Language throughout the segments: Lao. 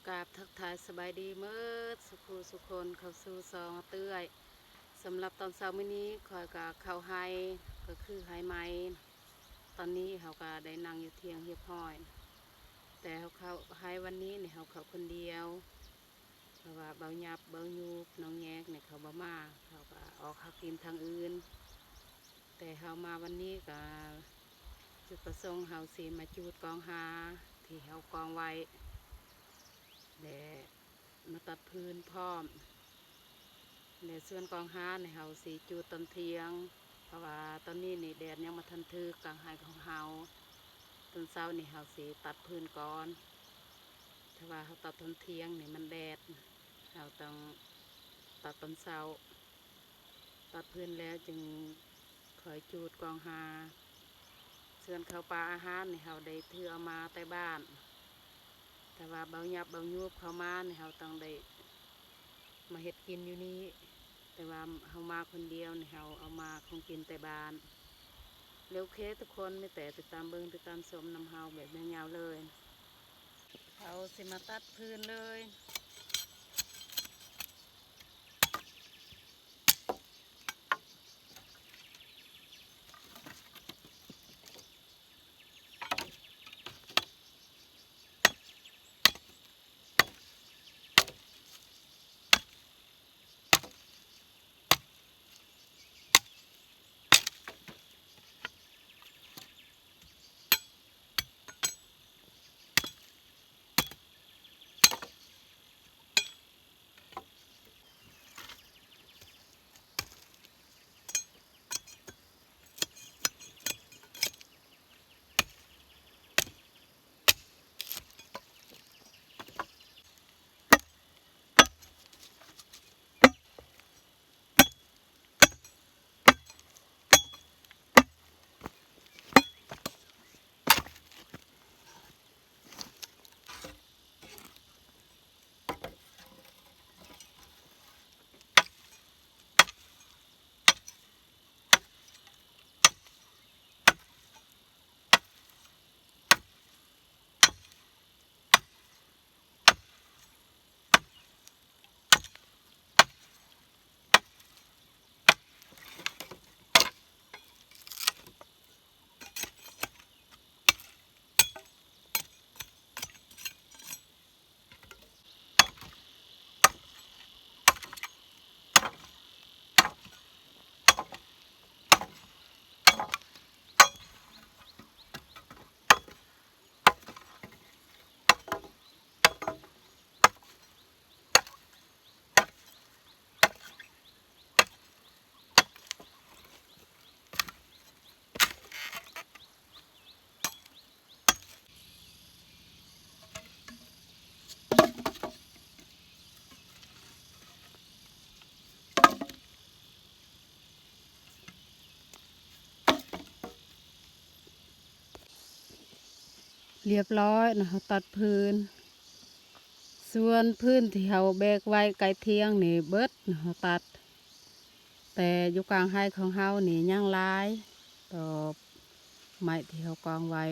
ກາບທັກທາຍສະບາຍດີເໝິດສຸຄູ່ສຸຄົນ ເຂົ້າສູ່ຊ່ອງເອື້ອຍ. ສຳລັບຕອນເຊົ້າມື້ນີ້ ຂ້ອຍກໍເຂົ້າໄຮ່ ກໍຄືໄຮ່ໃໝ່ ຕອນນີ້ເຮົາກໍໄດ້ນັ່ງຢູ່ຖຽງຮຽບຮ້ອຍ. ແຕ່ເຮົາເຂົ້າໄຮ່ວັນນີ້ນີ້ ເຮົາເຂົ້າຄົນດຽວ ເພາະວ່າເບົາຫຍັບ ເບົາຫຍູບ ນ້ອງແຍກນີ້ເຂົາບໍ່ມາ ເຂົາກໍອອກຫາກິນທາງອື່ນ. ແຕ່ເຮົາມາວັນນີ້ກໍ ຈຸດປະສົງເຮົາຊິມາຈູດກອງຫາທີ່ເຮົາກອງໄວ້ ແລະ ມາຕັດຟືນພ້ອມ ແລະ ສ່ວນກອງຫານີ້ເຮົາຊິຈູດຕອນທ່ຽງ ເພາະວ່າຕອນນີ້ນີ້ແດດຍັງບໍ່ທັນຖືກກາງໄຮ່ຂອງເຮົາ. ຕອນເຊົ້ານີ້ເຮົາຊິຕັດຟືນກ່ອນ ຖ້າວ່າເຮົາຕັດຕອນທ່ຽງນີ້ມັນແດດ ເຮົາຕ້ອງຕັດຕອນເຊົ້າ. ຕັດຟືນແລ້ວຈຶ່ງຄ່ອຍຈູດກອງຫາ. ສ່ວນເຂົ້າປາອາຫານນີ້ເຮົາໄດ້ຖືເອົາມາແຕ່ບ້ານ ແຕ່ວ່າເບົາຫຍັບເບົາຫຍູບເຂົ້າມານີ້ເຮົາຕ້ອງໄດ້ມາເຮັດກິນຢູ່ນີ້ ແຕ່ວ່າເຮົາມາຄົນດຽວນີ້ເຮົາເອົາມາຂອງກິນແຕ່ບ້ານ. ແລ້ວໂອເຄທຸກຄົນ ມີແຕ່ຕິດຕາມເບິ່ງຕິດຕາມຊົມນຳເຮົາແບບຍາວໆເລີຍ. ເຮົາຊິມາຕັດຟືນເລີຍ. ຮຽບຮ້ອຍນະ ເຮົາຕັດຟືນ. ສ່ວນຟືນທີ່ເຮົາແບກໄວ້ໃກ້ຖຽງນີ້ເບິດນະ ເຮົາຕັດ. ແຕ່ຢູ່ກາງໄຮ່ຂອງເຮົານີ້ຍັງຫຼາຍ ຕໍ່ໄມ້ທີ່ເຮົາກອງໄວ້.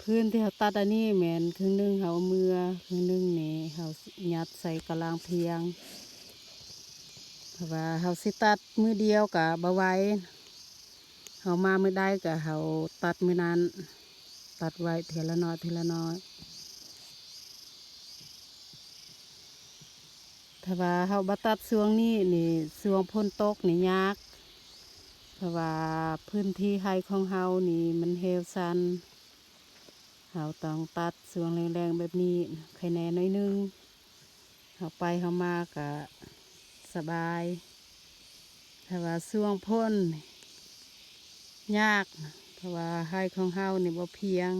ຟືນທີ່ເຮົາຕັດອັນນີ້ແມ່ນເຄິ່ງໜຶ່ງເຮົາເອົາເມືອ, ເຄິ່ງໜຶ່ງນີ້ເຮົາຍັດໃສ່ກະລາງຖຽງ. ວ່າເຮົາຊິຕັດມື້ດຽວກະບໍ່ໄຫວ, ເຮົາມາມື້ໃດກະເຮົາຕັດມື້ນັ້ນ, ຕັດໄວ້ເທື່ອລະໜ້ອຍເທື່ອລະໜ້ອຍ. ຖ້າວ່າເຮົາບໍ່ຕັດຊ່ວງນີ້ນີ້ ຊ່ວງຝົນຕົກນີ້ຍາກ, ເພາະວ່າພື້ນທີ່ໄຮ່ຂອງເຮົານີ້ມັນເຫວຊັນ. ເຮົາຕ້ອງຕັດຊ່ວງແລ້ງໆແບບນີ້ ໄຄແນ່ໜ້ອຍໜຶ່ງ, ເຮົາໄປເຮົາມາກະສະບາຍ. ຖ້າວ່າຊ່ວງຝົນຍາກ, ເພາະວ່າໄຮ່ຂອງເຮົານີ້ບໍ່ພຽງ.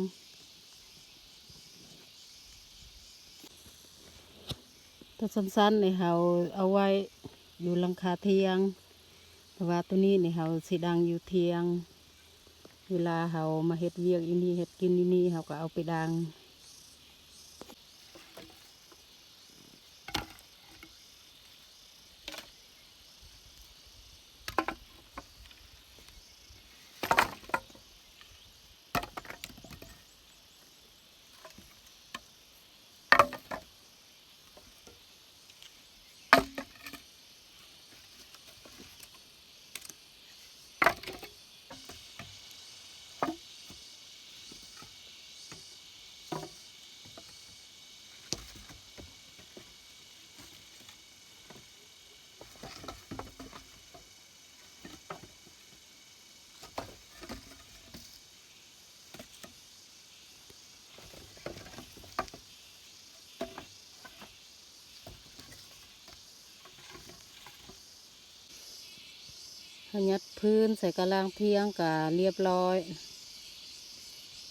ໂຕສັ້ນໆນີ້ເຮົາເອົາໄວ້ຢູ່ຫຼັງຄາຖຽງ, ເພາະວ່າໂຕນີ້ນີ້ເຮົາຊິດັງຢູ່ຖຽງ. ເວລາເຮົາມາເຮັດວຽກຢູ່ນີ້ ເຮັດກິນຢູ່ນີ້ ເຮົາກໍເອົາໄປດັງ. ເຮົາຍັດພື້ນໃສ່ກະລາງຖຽງກະລຽບລ້ອຍ.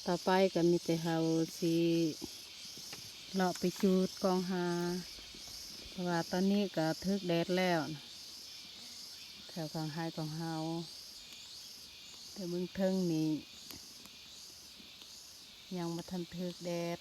ຕໍ່ໄປກະມີແຕ່ເຮົາຊິເລາະໄປຈູດກອງຫາ, ເພາະວ່າຕອນນີ້ກະຖືກແດດແລ້ວ ແຖວຂ້າງໄຮ່ຂອງເຮົາ. ແຕ່ເບື້ອງເທິງນີ້ຍັງບໍ່ທັນຖືກແດດ.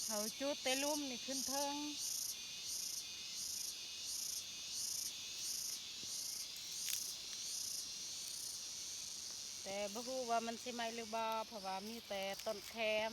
ເຮົາຈູດແຕ່ລຸ່ມນີ້ຂຶ້ນເທິງ, ແຕ່ບໍ່ຮູ້ວ່າມັນຊິໄໝ້ຫຼືບໍ່ ເພາະວ່າມີແຕ່ຕົ້ນແຄມ.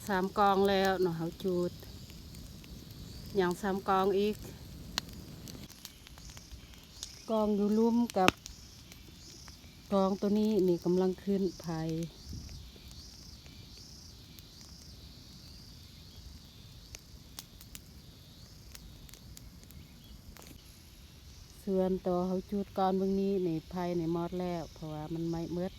ສາມກອງແລ້ວເນາະ ເຮົາຈູດ ຍັງສາມກອງອີກ. ກອງຢູ່ລຸ່ມກັບກອງໂຕນີ້ນີ້ກຳລັງຂຶ້ນໄຟ. ສ່ວນໂຕເຮົາຈູດກ່ອນເບິ່ງນີ້ນີ້ ໄຟນີ້ໝົດແລ້ວ ເພາະວ່າມັນໄໝ້ໝົດ.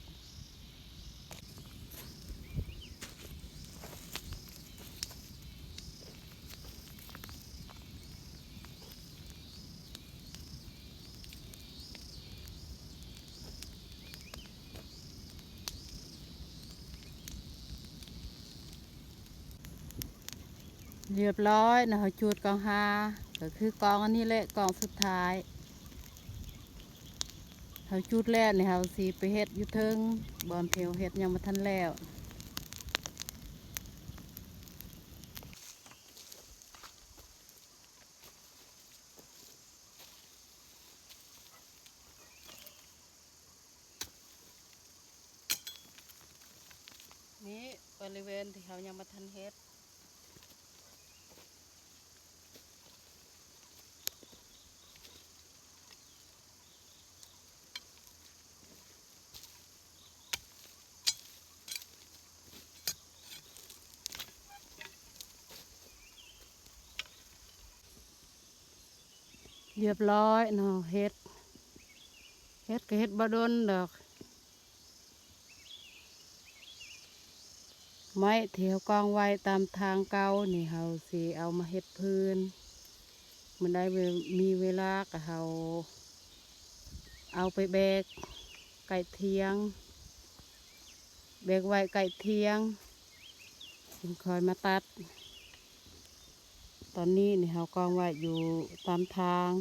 ລຽບລ້ອຍເນາະ ເຮົາຈູດກອງຫ້າ ກໍຄືກອງອັນນີ້ແຫຼະ ກອງສຸດທ້າຍ. ເຮົາຈູດແລ້ວນີ້ ເຮົາຊິໄປເຮັດຢູ່ເທິງ ບ່ອນທີ່ເຮົາເຮັດຍັງບໍ່ທັນແລ້ວ. ນີ້ບໍລິເວນທີ່ເຮົາຍັງບໍ່ທັນເຮັດ ຮຽບຮ້ອຍເນາະ ເຫັດ ເຫັດກໍເຮັດບໍ່ດົນດອກ. ໄມ້ທີ່ເຮົາກອງໄວ້ຕາມທາງເກົ່ານີ້ ເຮົາຊິເອົາມາເຮັດຟືນ. ມື້ໃດມີເວລາກໍເຮົາເອົາໄປແບກໃກ້ຖຽງ ແບກໄວ້ໃກ້ຖຽງ ຈຶ່ງຄ່ອຍມາຕັດ. ຕອນນີ້ນີ້ເຮົາກອງໄວ້ຢູ່ຕາມທາງ.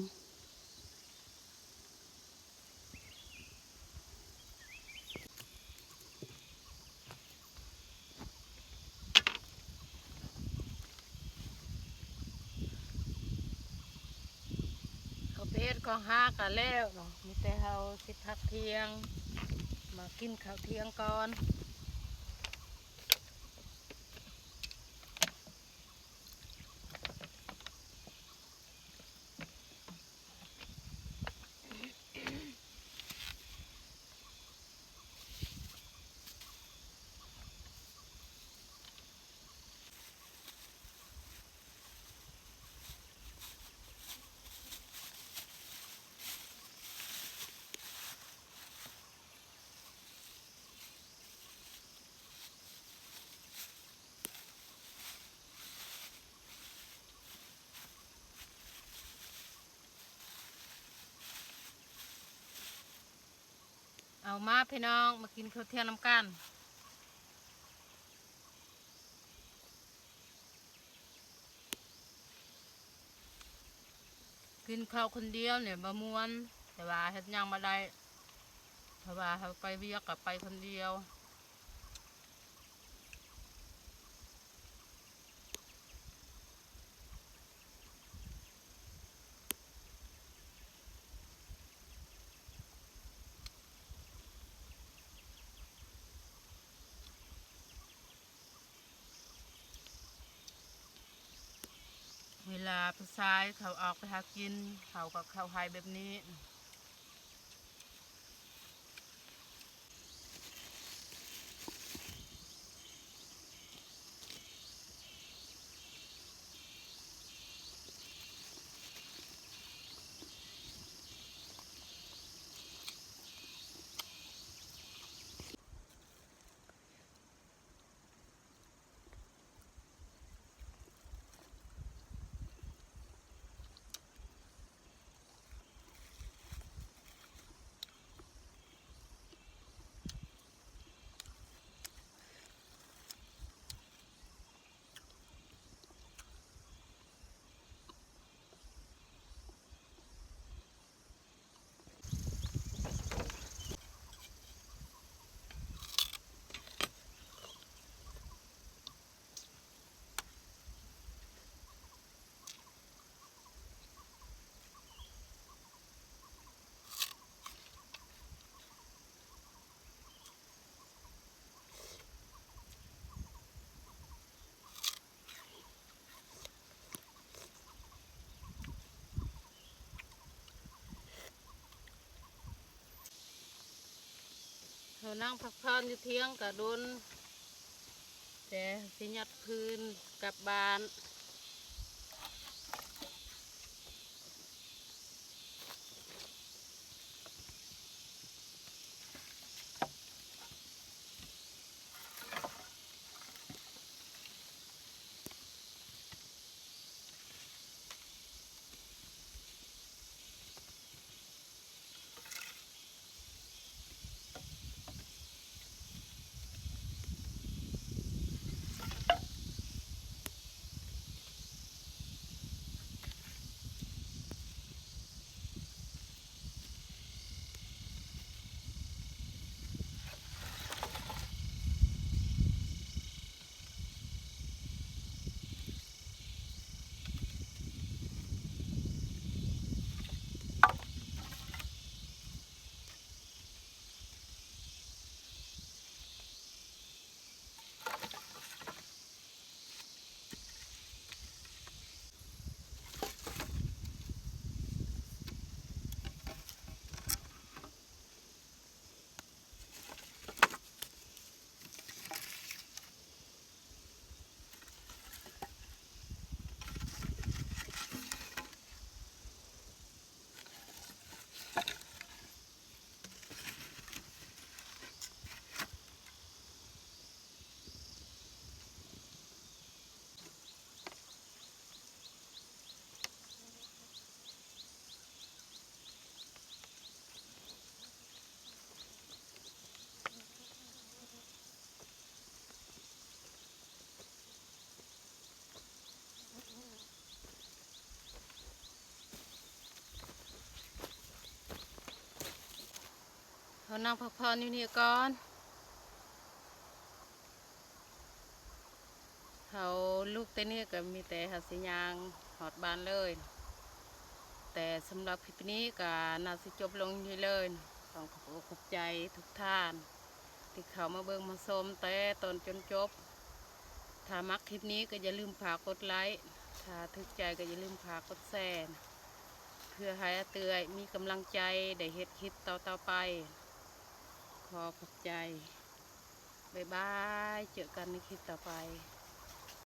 ເຂົ້າເພດຂອງເຮົາກະແລ້ວເນາະ ມີແຕ່ເຮົາຊິພັກທ່ຽງ ມາກິນເຂົ້າທ່ຽງກ່ອນ. ເອົາມາພີ່ນ້ອງ ມາກິນເຂົ້າທ່ຽງນຳກັນ. ກິນເຂົ້າຄົນດຽວນີ້ບໍ່ມ່ວນ ແຕ່ວ່າເຮັດຫຍັງບໍ່ໄດ້ ເພາະວ່າເຮົາໄປວຽກກໍໄປຄົນດຽວ. ເວລາຜູ້ຊາຍເຂົາອອກໄປຫາກິນ ເຂົາກໍເຂົ້າໃຫ້ແບບນີ້. ເຮົານັ່ງພັກຜ່ອນຢູ່ທ່ຽງກະດົນ ແຕ່ຊິຍັດຟືນກັບບ້ານ. ເ ເຮົານັ່ງພັກຜ່ອນຢູ່ນີ້ກ່ອນ. ເຮົາລຸກແຕ່ນີ້ກໍມີແຕ່ເຮົາຊິຍ່າງຮອດບ້ານເລີຍ. ແຕ່ສຳລັບຄລິບນີ້ກໍໜ້າຊິຈົບລົງນີ້ເລີຍ. ຕ້ອງຂອບອົກຂອບໃຈທຸກທ່ານ ທີ່ເຂົ້າມາເບິ່ງມາຊົມແຕ່ຕົ້ນຈົນຈົບ. ຖ້າມັກຄລິບນີ້ກໍຢ່າລືມຝາກກົດໄລ, ຖ້າຖືກໃຈກໍຢ່າລືມຝາກກົດແຊ ເພື່ອໃຫ້ອາເຕື້ອຍມີກຳລັງໃຈໄດ້ເຮັດຄລິບຕໍ່ໆໄປ. ຂໍຂອບໃຈ. ບາຍບາຍ. ເຈີກັນໃນຄລິບຕໍ່ໄປ.